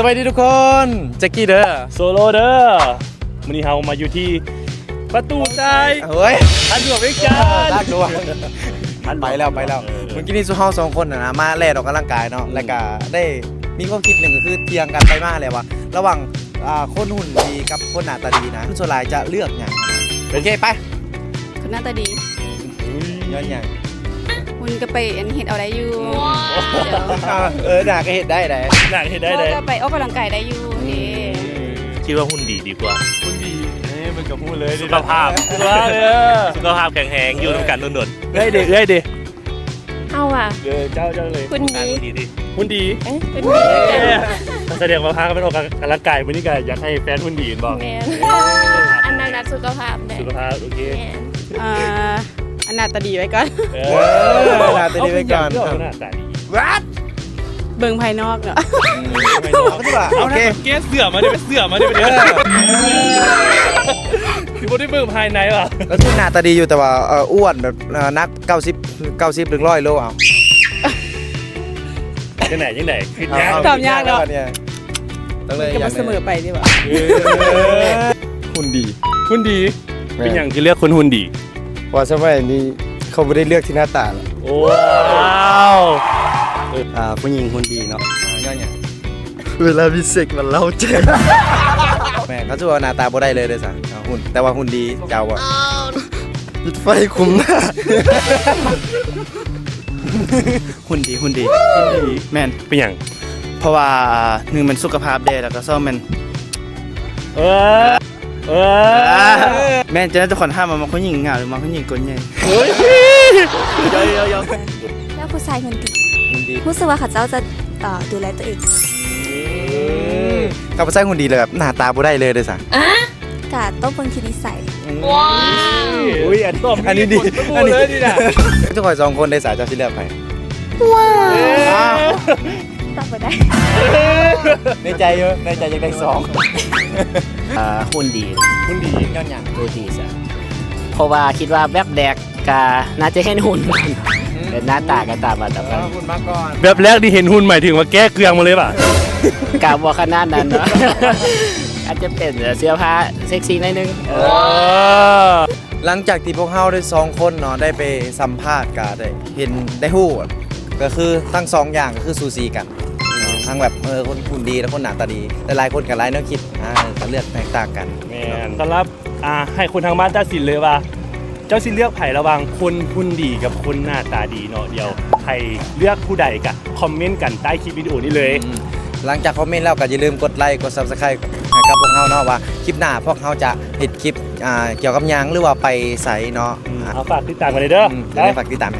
ສະບາຍດີທຸກຄົນ ແຈັກກີ້ເດີ ໂຊໂລເດີ. ມື້ນີ້ເຮົາມາຢູ່ທີ່ປະຕູໄຊ ເຮີ້ຍ ທາງຫຼວງວຽງຈັນ ທາງຫຼວງ ໄປແລ້ວ ໄປແລ້ວ. ເອີ ມື້ກີ້ນີ້ຊຸມເຮົາສອງຄົນນະ ມາແລ່ອອກກຳລັງກາຍເນາະ ອືມ ແລ້ວກະໄດ້ມີຄວາມຄິດໜຶ່ງ ກໍຄືຖຽງກັນໄປມາແຫຼະວ່າ ລະຫວ່າງ ອ່າ ຄົນຫຸ່ນດີກັບຄົນໜ້າຕາດີນະ ສ່ວນຫຼາຍຈະເລືອກຫຍັງ? ໂອເຄ ໄປ ຄົນໜ້າຕາດີ. ຍ້ອນຫຍັງ? ຫຸ່ນກໍໄປອັນເຮັດເອົາໄດ້ຢູ່. ເອີ ໜ້າກໍເຮັດໄດ້ໃດ໋ ໜ້າກໍເຮັດໄດ້ໃດ໋ ກໍໄປອອກກຳລັງກາຍໄດ້ຢູ່. ອືມ ເດ້ ຄິດວ່າຫຸ່ນດີດີກວ່າ. ຫຸ່ນດີ ເອີ ມັນກໍຮູ້ເລີຍ ສຸຂະພາບ ສຸຂະພາບ ເອີ ສຸຂະພາບແຂງແຮງ ຢູ່ນຳກັນດົນໆ. ເອື້ອຍເດ ເອື້ອຍເດ ເອົາວ່າ ເອີ ເຈົ້າ ເຈົ້າເລີຍ ຫຸ່ນດີ ຫຸ່ນດີ ຫຸ່ນດີ ເອີ ຫຸ່ນດີ. ເອີ ສະແດງວ່າພາກັນໄປອອກກຳລັງກາຍມື້ນີ້ ກໍຢາກໃຫ້ແຟນຫຸ່ນດີແມ່ນບໍ່? ແມ່ນ ອັນນັ້ນສຸຂະພາບເດ້ ສຸຂະພາບ ໂອເຄ ແມ່ນ. ອ່າ ອັນໜ້າຕາດີໄວ້ກ່ອນ. ເອີ ເອີ ໜ້າຕາດີໄວ້ກ່ອນ ເອົາ ເປັນຫຍັງຄືເອົາໜ້າຕາດີ? ວັດ ເບິ່ງພາຍນອກເນາະ ອືມ ເບິ່ງພາຍນອກ ໂອເຄ ແກ້ເສື້ອມາເດ້ ເສື້ອມາເດ້ ເອີ ຊິບໍ່ໄດ້ເບິ່ງພາຍໃນຫວາ? ກໍຄືໜ້າຕາດີຢູ່ ແຕ່ວ່າ ເອີ ອ້ວນແບບ ເອີ ໜັກເກົ້າສິບ ເກົ້າສິບ ຫຼື ຮ້ອຍໂລ ເອົາ ຈັ່ງໃດ ຈັ່ງໃດ ຄືຍາກ ຕອບຍາກເນາະ ຕ້ອງເລີຍ ມັນກໍບໍ່ສະເໝີໄປຕິຫວາ? ເອີ ຫຸ່ນດີ ຫຸ່ນດີ ແມ່ນ ເປັນຫຍັງຄືເລືອກຄົນຫຸ່ນດີ? ເພາະວ່າສະໄໝນີ້ເຂົາບໍ່ໄດ້ເລືອກທີ່ໜ້າຕາ. ໂອ້ ວ້າວ ເອີ ອ່າ ຜູ້ຍິງຫຸ່ນດີເນາະ ຍ້ອນຫຍັງ? ເວລາມີເຊັກມັນເລົ້າໃຈ. ແມ່ນ ເຂົາຊິວ່າໜ້າຕາບໍ່ໄດ້ເລີຍເດ້ຊະ ຫຸ່ນ ແຕ່ວ່າຫຸ່ນດີ ເຈົ້າບໍ່? ປິດໄຟຄຸມໜ້າ. ຫຸ່ນດີ ຫຸ່ນດີ ຫຸ່ນດີ ແມ່ນ. ເປັນຫຍັງ? ເພາະວ່າ ໜຶ່ງແມ່ນສຸຂະພາບແດ່ ແລ້ວກໍສອງແມ່ນ ເອີ ເອີ ແມ່ນ. ຈະໄດ້ທຸກຄົນຖາມວ່າມັກຜູ້ຍິງງາມ ຫຼື ມັກຜູ້ຍິງກົ້ນໃຫຍ່? ໂອ້ຍ ເອີ ເອີ ເອີ ເອີ ເລືອກຜູ້ຊາຍຫຸ່ນດີ ຫຸ່ນດີ ຮູ້ສຶກວ່າເຂົາເຈົ້າຈະ ເອີ ດູແລຕົວເອງ. ອືມ ຖ້າຜູ້ຊາຍຫຸ່ນດີແລ້ວແບບໜ້າຕາບໍ່ໄດ້ເລີຍເດ້ຊະ? ກະຕ້ອງເບິ່ງທີ່ນິໄສ. ອືມ ວ້າວ ອຸ້ຍ ອັນ ອັນນີ້ດີ ອັນນີ້ດີ ເລີຍນີ້ນະ. ເຈົ້າຂ້ອຍສອງຄົນເດ້ຊະ ເຈົ້າຊິເລືອກໃຜ? ວ້າວ ເອີ ຕອບບໍ່ໄດ້ ໃນໃຈຢູ່ ໃນໃຈຢາກໄດ້ສອງ. ອ່າ ຫຸ່ນດີ ຫຸ່ນດີ ຍ້ອນຫຍັງ? ເອີ ດີຊະ ເພາະວ່າຄິດວ່າແວບແລກ ກະໜ້າຈະເຫັນຫຸ່ນກ່ອນ ອືມ ເປັນໜ້າຕາກໍຕາມມາຕາມ ເອີ ມາ ຫຸ່ນມາກ່ອນ. ແວບແລກນີ້ເຫັນຫຸ່ນໝາຍເຖິງວ່າແກ້ເກືອງມາເລີຍຫວາ? ກະບໍ່ຂະໜາດນັ້ນເນາະ ອາດຈະເປັນເສື້ອຜ້າເຊັກຊີໜ້ອຍໜຶ່ງ. ເອີ ຫຼັງຈາກທີ່ພວກເຮົາໄດ້ສອງຄົນເນາະ ໄດ້ໄປສຳພາດ ກະໄດ້ເຫັນ ໄດ້ຮູ້ ກໍຄືທັງສອງຢ່າງກໍຄືສູສີກັນເນາະ ອືມ ທັງແບບ ເອີ ຄົນຫຸ່ນດີ ແລະ ຄົນໜ້າຕາດີ. ຫຼາຍໆຄົນກໍຫຼາຍແນວຄິດ ອ່າ ກໍເລືອກແຕກຕ່າງກັນ. ແມ່ນ ສຳລັບ ອ່າ ໃຫ້ຄົນທາງບ້ານຕັດສິນເລີຍວ່າ ເຈົ້າຊິເລືອກໃຜລະຫວ່າງຄົນຫຸ່ນດີກັບຄົນໜ້າຕາດີເນາະ. ດຽວໃຜເລືອກຜູ້ໃດກະຄອມເມັນກັນໃຕ້ຄລິບວິດີໂອນີ້ເລີຍ. ອືມ ຫຼັງຈາກຄອມເມັນແລ້ວກໍຢ່າລືມກົດໄລ ກົດ Subscribe ໃຫ້ກັບພວກເຮົາເນາະ ວ່າຄລິບໜ້າພວກເຮົາຈະເຮັດຄລິບ ອ່າ ກ່ຽວກັບຫຍັງ ຫຼືວ່າໄປໃສເນາະ. ອືມ ອ່າ ເອົາ ຝາກຕິດຕາມກັນເດີ ຢ່າລືມຝາກຕິດຕາມ.